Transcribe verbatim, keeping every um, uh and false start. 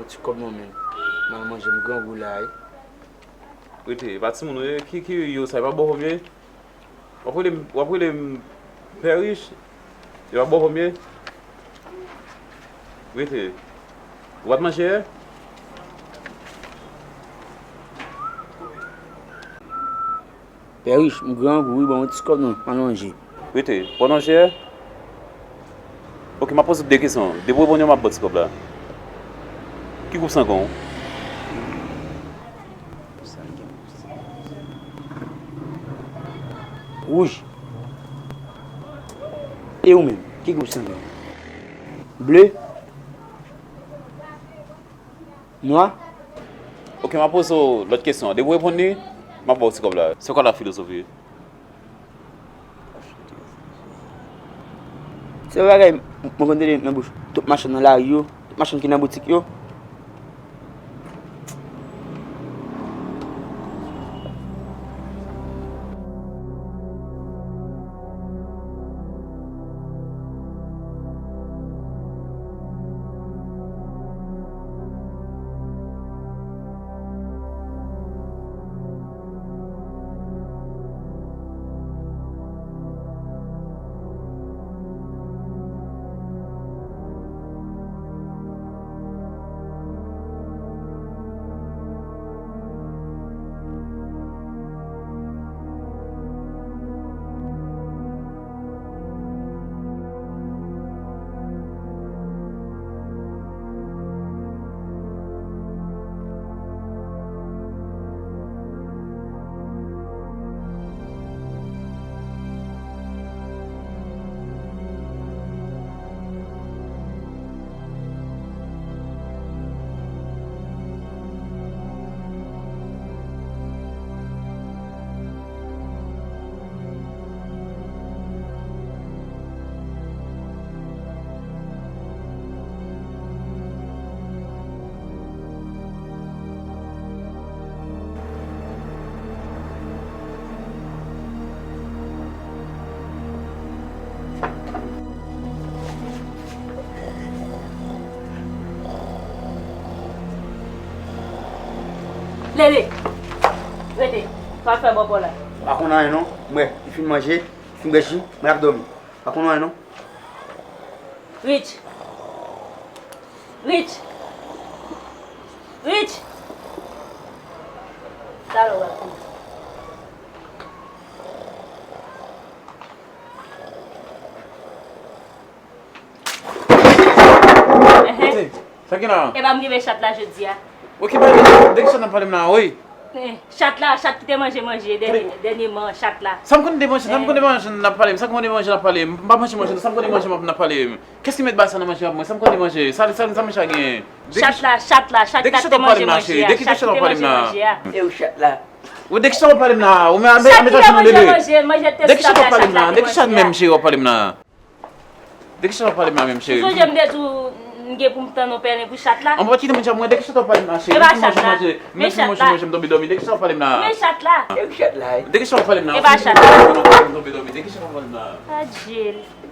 Ti kòb non, men. M al manje, m grangou la, wi. Rete, e pa timoun ou ye? Ki, ki yo sa, e pa bòkò m ye? W ap rele m, w ap rele m Pè Rich, e pa bòkò m ye? Rete. Ou pa t manje yè? Pè Rich, m grangou wi, ban mwen ti kòb non, m al manje. Rete, w al manje yè? Ok, m ap poze w de kesyon. Depi w reponn yo, m ap ba w ti kòb la. Ki koulè sangon w? Wouj. E ou menm, ki koulè sangon w? Ble? Nwa? Ok, m ap poze w lòt kesyon an. Depi w reponn li, m ap ba w ti kòb la. Se kwa la filozofi? Se yon bagay mwen konn tande nan bouch tout machann nan lari yo, tout machann ki nan boutik yo. Lele! Rete! Sa w ap fè bò pa w la? Pa konn anyen non. Mwen, li fin manje, li fin bwè ji, mwen ap dòmi. Pa konn anyen non. Rich! Rich! Rich! Talè w ap vini. Enhen. Sa gen la? E pa m ki bay chat la jodi a. Ok, ba, de ki chat n ap pale m la, wi? Eh, chat la, chat ki te manje manje dènye, dènyèman, chat la. Sa m konn de manje, sa m konn de manje n ap pale m, sa m konn de manje n ap pale m, m pa manje manje, sa m konn de manje n ap pale m. Kès ki met bagay sa nan manje a pou mwen? Sa m konn de manje, sa, sa, sa manje a genyen? Chat la, chat la, chat la te manje manje a, chat ki te manje manje a. E ou chat la? Ou de ki chat w ap pale m la? Ou men ame, ame tache nou lele. De ki chat w ap pale m la? De ki chat menm cheri w ap pale m la? De ki chat w ap pale m la menm cheri? Ou sonje m te di w m gen pou m tann yon pèlen pou chat la? An pa kite m di mwen de ki chat w ap pale m la cheri? E pa chat la. Men chat la. M tonbe dòmi, de ki chat w ap pale m la? Men chat la. E chat la. De ki chat w ap pale m la? E pa chat la. M tonbe dòmi, de ki chat w ap pale m la? Adje.